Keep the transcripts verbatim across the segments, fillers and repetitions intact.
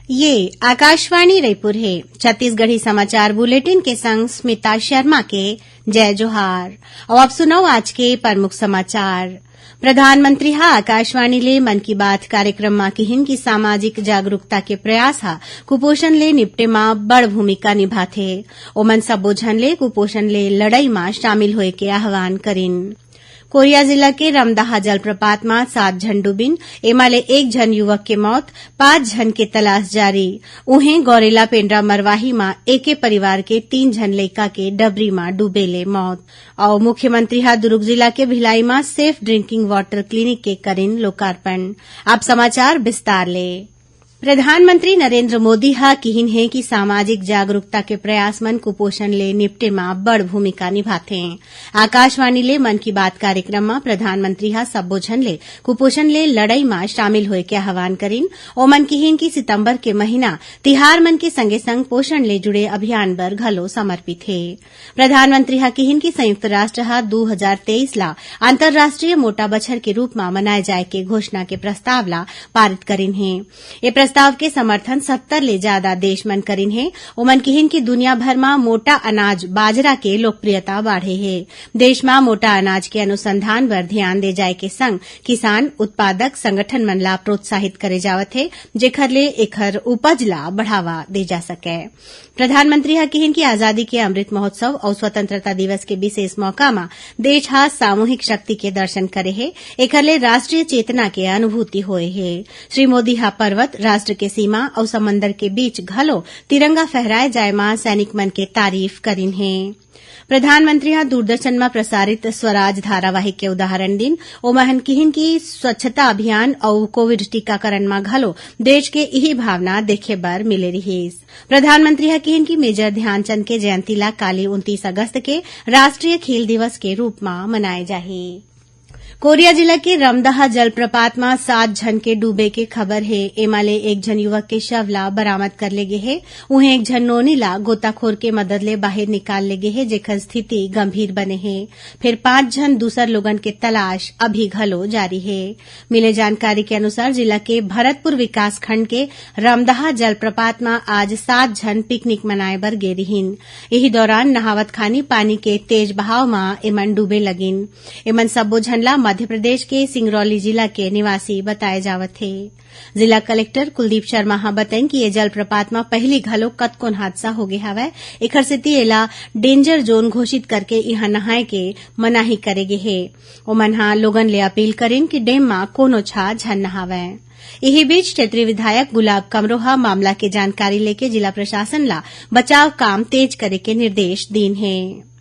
ये आकाशवाणी रायपुर हे। छत्तीसगढ़ी समाचार बुलेटिन के संग स्मिता शर्मा के जय जोहार। अउ अब सुनव आज के प्रमुख समाचार। प्रधानमंत्री ह आकाशवाणी ले मन की बात कार्यक्रम म किहिन कि सामाजिक जागरूकता के प्रयास ह कुपोषण ले निपटे म बड़ भूमिका निभाथे। ओमन सब्बो झन ले कुपोषण ले लड़ई म शामिल होए के आह्वान करिन। कोरिया जिला के रमदाहा जलप्रपात म सात झन डूबिन, एमा ले एक झन युवक के मौत, पांच झन के तलाश जारी। उहें, गौरेला पेंड्रा मरवाही म एके परिवार के तीन झन लइका के डबरी म डूबे ले मौत। अउ मुख्यमंत्री ह दुरूग जिला के भिलाई म safe drinking water clinic के करिन लोकार्पण। अब समाचार विस्तार ले। प्रधानमंत्री नरेंद्र मोदी ह किहिन हे कि सामाजिक जागरूकता के प्रयास मन कुपोषण ले निपटे म बड़ भूमिका निभाथे। आकाशवाणी ले मन की बात कार्यक्रम म प्रधानमंत्री ह सब्बो झन ले कुपोषण ले लड़ई म शामिल होए के आह्वान करिन। ओमन किहिन कि सितंबर के महीना तिहार मन के संगे-संग पोषण ले जुड़े अभियान बर घलो समर्पित हे। प्रधानमंत्री ह किहिन कि संयुक्त राष्ट्र ह दू हजार तेईस ला अंतर्राष्ट्रीय मोटा बछर के रूप म मनाए जाए के घोषणा के प्रस्ताव ला पारित करिन हे। ए प्रस्ताव के समर्थन सत्तर ले जादा देश मन करिन हे। ओमन किहिन कि दुनिया भर म मोटा अनाज बाजरा के लोकप्रियता बाढ़े हे। देश म मोटा अनाज के अनुसंधान बर ध्यान दे जाए के संग किसान उत्पादक संगठन मन ला प्रोत्साहित करे जावत हे, जेखर ले एखर उपज ला बढ़ावा दे जा सकय। प्रधानमंत्री ह किहिन कि आजादी के अमृत महोत्सव अउ स्वतंत्रता दिवस के विशेष मौका म देश ह सामूहिक शक्ति के दर्शन करे हे। एखर ले राष्ट्रीय चेतना के अनुभूति होए हे। श्री मोदी ह पर्वत, राष्ट्र के सीमा अउ समंदर के बीच घलो तिरंगा फहराए जाए म सैनिक मन के तारीफ करिन हे। प्रधानमंत्री ह दूरदर्शन म प्रसारित स्वराज धारावाहिक के उदाहरण दिन। ओमन किहिन कि स्वच्छता अभियान अउ कोविड टीकाकरण म घलो देश के इही भावना देखे बर मिले रिहिस। प्रधानमंत्री ह किहिन कि मेजर ध्यानचंद के जयंती ला काली उनतीस अगस्त के राष्ट्रीय खेल दिवस के रूप म मनाए जाही। कोरिया जिला के रमदाहा जलप्रपात म सात झन के डूबे के खबर हे। एमा ले एक झन युवक के शव ला बरामद कर ले गे हे। उहें, एक झन नोनी ला गोताखोर के मदद ले बाहिर निकाल ले गे हे, जेखर स्थिति गंभीर बने हे। फेर पांच झन दूसर लोगन के तलाश अभी घलो जारी हे। मिले जानकारी के अनुसार, जिला के भरतपुर विकासखंड के रमदाहा जलप्रपात म आज सात झन पिकनिक मनाए बर गे रिहिन। इही दौरान नहावत खानी पानी के तेज बहाव म एमन डूबे लगिन। एमन सब्बो झन ला मध्य प्रदेश के सिंगरौली जिला के निवासी बताए जावत हे। जिला कलेक्टर कुलदीप शर्मा ह बतइन कि ये जलप्रपात म पहिली घलो कतकोन हादसा होगे हवय, एखर सेती एला डेंजर जोन घोषित करके इहां नहाए के मनाही करे गे हे। ओमन ह लोगन ले अपील करिन कि डेम म कोनो छा झन नहावय। इही बीच, क्षेत्रीय विधायक गुलाब कमरो ह मामला के जानकारी लेके जिला प्रशासन ला बचाव काम तेज करे के निर्देश दीन हे।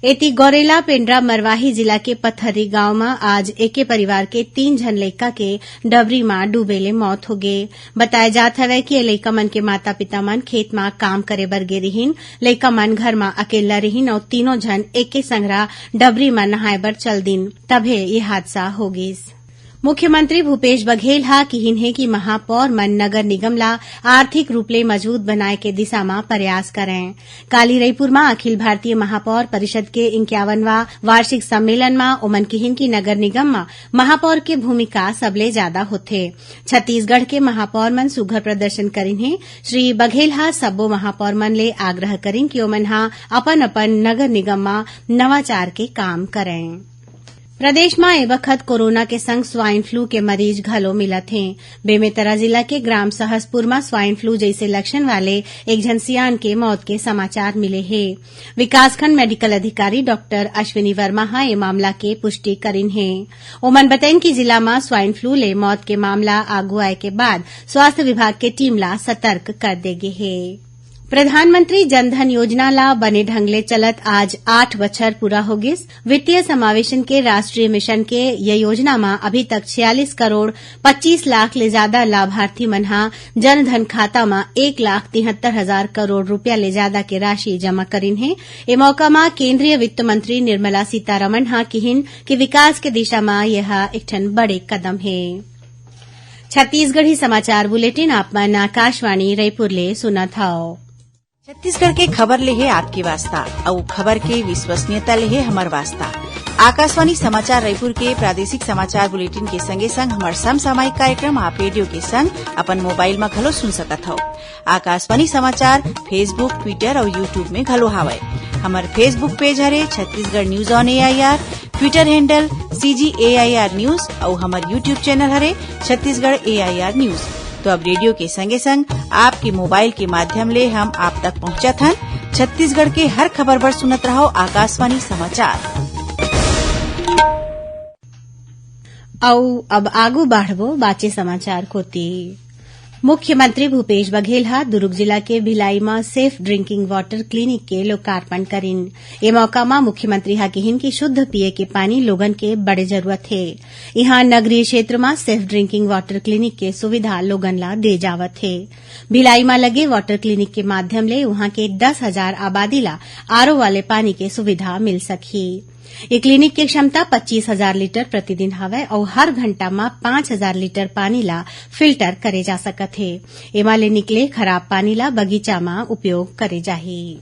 एती, गौरेला पेंड्रा मरवाही जिला के पथर्री गांव म आज एके परिवार के तीन झन लइका के डबरी म डूबे ले मौत होगे। बताए जात हवय कि ये लइका मन के माता-पिता मन खेत म काम करे बर गे रिहिन। लइका मन घर म अकेल्ला रिहिन अउ तीनों झन एके संघरा डबरी म नहाए बर चल दिन, तभे ये हादसा होगिस। मुख्यमंत्री भूपेश बघेल ह किहिन हे कि महापौर मन नगर निगम ला आर्थिक रूप ले मजबूत बनाए के दिशा म प्रयास करंय। काली रईपुर म अखिल भारतीय महापौर परिषद के इक्यावनवां वार्षिक सम्मेलन म ओमन किहिन कि नगर निगम म महापौर के भूमिका सबले जादा होथे। छत्तीसगढ़ के महापौर मन सुघर प्रदर्शन करिन हे। श्री बघेल ह सब्बो महापौर मन ले आग्रह करिन कि ओमन ह अपन-अपन नगर निगम म नवाचार के काम करंय। प्रदेश म ए बखत कोरोना के संग स्वाइन फ्लू के मरीज घलो मिलत हें। बेमेतरा जिला के ग्राम सहसपुर म स्वाइन फ्लू जइसे लक्षण वाले एक झन सियान के मौत के समाचार मिले हे। विकासखंड मेडिकल अधिकारी डॉक्टर अश्विनी वर्मा ह ए मामला के पुष्टि करिन हे। ओमन बतइन कि जिला म स्वाइन फ्लू ले मौत के मामला आगू आए के बाद स्वास्थ्य विभाग के टीम ला सतर्क कर दे गे हे। प्रधानमंत्री जन धन योजना ला बने ढंग ले चलत आज आठ बछर पूरा होगिस। वित्तीय समावेशन के राष्ट्रीय मिशन के ये योजना म अभी तक छियालीस करोड़ पच्चीस लाख ले जादा लाभार्थी मन ह जन धन खाता म एक लाख तिहत्तर हजार करोड़ रुपया ले जादा के राशि जमा करिन हे। ए मौका म केंद्रीय वित्त मंत्री निर्मला सीतारमण ह किहिन कि विकास के दिशा म ये ह एक ठन बड़े कदम हे। छत्तीसगढ़ी समाचार बुलेटिन आप मन आकाशवाणी रायपुर ले सुनत हव। छत्तीसगढ़ के खबर ले हे आपके वास्ता, अउ खबर के विश्वसनीयता ले हे हमर वास्ता। आकाशवाणी समाचार रायपुर के प्रादेशिक समाचार बुलेटिन के संगे संग हमर समसामयिक कार्यक्रम आप रेडियो के संग अपन मोबाइल म घलो सुन सकत हव। आकाशवाणी समाचार Facebook, Twitter अउ YouTube में घलो हावय। हमर Facebook पेज हरे Chhattisgarh news on AIR, Twitter handle CG AIR news अउ हमर YouTube चैनल हरे छत्तीसगढ़ एआईआर न्यूज। तो अब रेडियो के संगे संग आपके मोबाइल के माध्यम ले हम आप तक पहुंचत हन। छत्तीसगढ़ के हर खबर बर सुनत रहव आकाशवाणी समाचार। अउ अब आगू बाढ़बो बाचे समाचार कोति। मुख्यमंत्री भूपेश बघेल ह दुरूग जिला के भिलाई म सेफ ड्रिंकिंग वाटर क्लिनिक के लोकार्पण करिन। ए मौका म मुख्यमंत्री ह किहिन कि शुद्ध पीये के पानी लोगन के बड़े जरूरत हे। इहां नगरीय क्षेत्र म सेफ ड्रिंकिंग वाटर क्लिनिक के सुविधा लोगन ला दे जावत हे। भिलाई म लगे वाटर क्लिनिक के माध्यम ले उहां के दस हजार आबादी ला आरओ वाले पानी के सुविधा मिल सकही। ये क्लिनिक के क्षमता पच्चीस हजार लीटर प्रतिदिन हवय अउ हर घंटा म पाँच हजार लीटर पानी ला फिल्टर करे जा सकत हे। एमा ले निकले खराब पानी ला बगीचा म उपयोग करे जाही।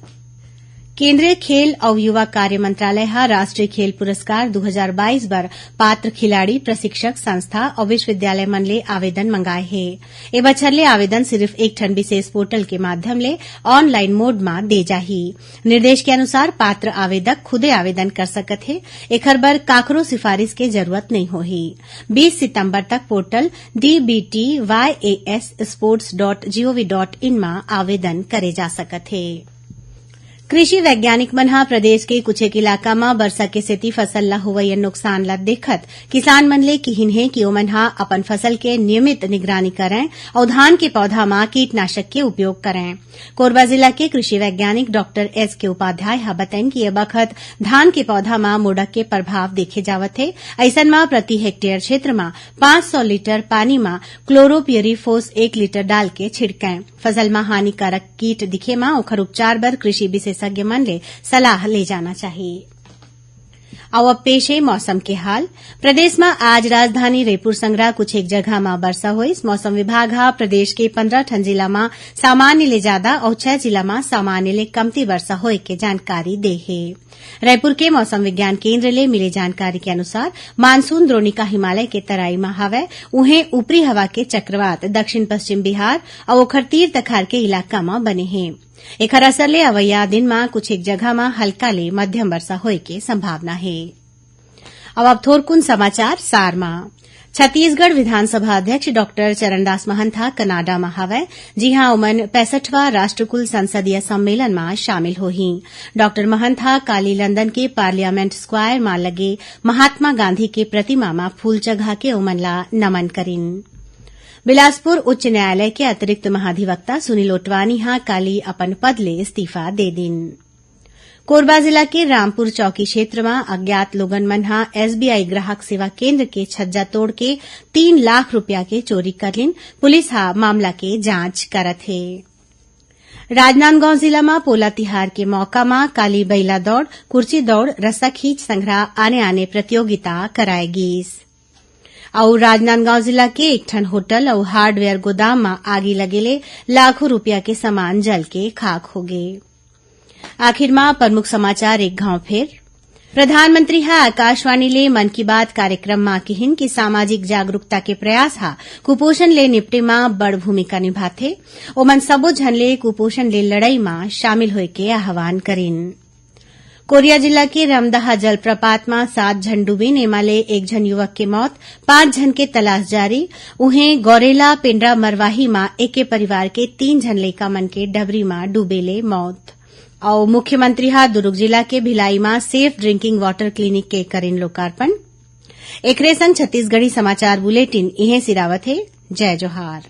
केंद्रीय खेल अउ युवा कार्य मंत्रालय ह राष्ट्रीय खेल पुरस्कार दू हजार बाईस बर पात्र खिलाड़ी, प्रशिक्षक, संस्था अउ विश्वविद्यालय मन ले आवेदन मंगाए हे। ए बछर ले आवेदन सिर्फ एक ठन विशेष पोर्टल के माध्यम ले ऑनलाइन मोड म दे जाही। निर्देश के अनुसार पात्र आवेदक खुदे आवेदन कर सकत हे। एखर बर काकरो सिफारिश के जरूरत नइ होही। बीस सितंबर तक portal DBT YAS sports dot gov dot in म आवेदन करे जा सकत हे। कृषि वैज्ञानिक मन ह प्रदेश के कुछेक इलाका म बरसा के सेती फसल ला होवइया नुकसान ला देखत किसान मन ले किहिन हे कि ओमन ह अपन फसल के नियमित निगरानी करंय अउ धान के पौधा म कीटनाशक के उपयोग करंय। कोरबा जिला के कृषि वैज्ञानिक डॉक्टर एस के उपाध्याय ह बतइन कि ए बखत धान के पौधा म मोड़क के प्रभाव देखे जावत हे। अइसन म प्रति हेक्टेयर क्षेत्र म पाँच सौ लीटर पानी म क्लोरोपियरीफोस एक लीटर डाल के छिड़कंय। फसल म हानिकारक कीट दिखे म ओखर उपचार बर कृषि विशेषज्ञ मन ले सलाह ले जाना चाही। अउ अब पेश हे मौसम के हाल। प्रदेश म आज राजधानी रईपुर संघरा कुछेक जगह म बरसा होइस। मौसम विभाग ह प्रदेश के पंद्रह ठन जिला म सामान्य ले जादा अउ छह जिला म सामान्य ले कमती बरसा होए के जानकारी दे हे। रईपुर के मौसम विज्ञान केंद्र ले मिले जानकारी के अनुसार, मानसून द्रोणिका हिमालय के तराई म हवय, उहें ऊपरी हवा के चक्रवात दक्षिण पश्चिम बिहार अउ ओखर तीर तखार के इलाका म बने हे। एखर असर ले अवइया दिन म कुछेक जगह म हल्का ले मध्यम बरसा होए के संभावना हे। अब, अब थोरकुन समाचार सार म। छत्तीसगढ़ विधानसभा अध्यक्ष डॉक्टर चरणदास महंत ह कनाडा म हवय, जिहां ओमन पैंसठवां राष्ट्रकुल संसदीय सम्मेलन म शामिल होही। डॉक्टर महंत ह काली लंदन के पार्लियामेंट स्क्वायर म लगे महात्मा गांधी के प्रतिमा म फूल चघा के ओमन ला नमन करिन। बिलासपुर उच्च न्यायालय के अतिरिक्त महाधिवक्ता सुनील ओटवानी ह काली अपन पद ले इस्तीफा दे दिन। कोरबा जिला के रामपुर चौकी क्षेत्र म अज्ञात लोगन मन ह एसबीआई ग्राहक सेवा केंद्र के छज्जा तोड़ के तीन लाख रुपया के चोरी कर लिन। पुलिस ह मामला के जांच करत हे। राजनांदगांव जिला म पोला तिहार के मौका म काली बइला दौड़, कुर्सी दौड़, रस्सा खींच संघरा आने-आने प्रतियोगिता कराए गीस। अउ राजनांदगांव जिला के एक ठन होटल अउ हार्डवेयर गोदाम म आगी लगे ले लाखों रुपया के सामान जल के खाक होगे। आखिर म प्रमुख समाचार एक घांव फेर। प्रधानमंत्री ह आकाशवाणी ले मन की बात कार्यक्रम म किहिन कि सामाजिक जागरूकता के प्रयास ह कुपोषण ले निपटे म बड़ भूमिका निभाथे। ओमन सबो झन ले कुपोषण ले लड़ई म शामिल होए के आह्वान करिन। कोरिया जिला के रमदहा जलप्रपात म सात झन डूबिन, एमा ले एक झन युवक के मौत, पांच झन के तलाश जारी। उहें, गौरेला पेंड्रा मरवाही म एके परिवार के तीन झन लइका मन के डबरी म डूबे ले मौत। अउ मुख्यमंत्री ह दुर्ग जिला के भिलाई म सेफ ड्रिंकिंग वाटर क्लिनिक के करिन लोकार्पण। एकरे संग छत्तीसगढ़ी समाचार बुलेटिन इहें सिरावत हे। जय जोहार।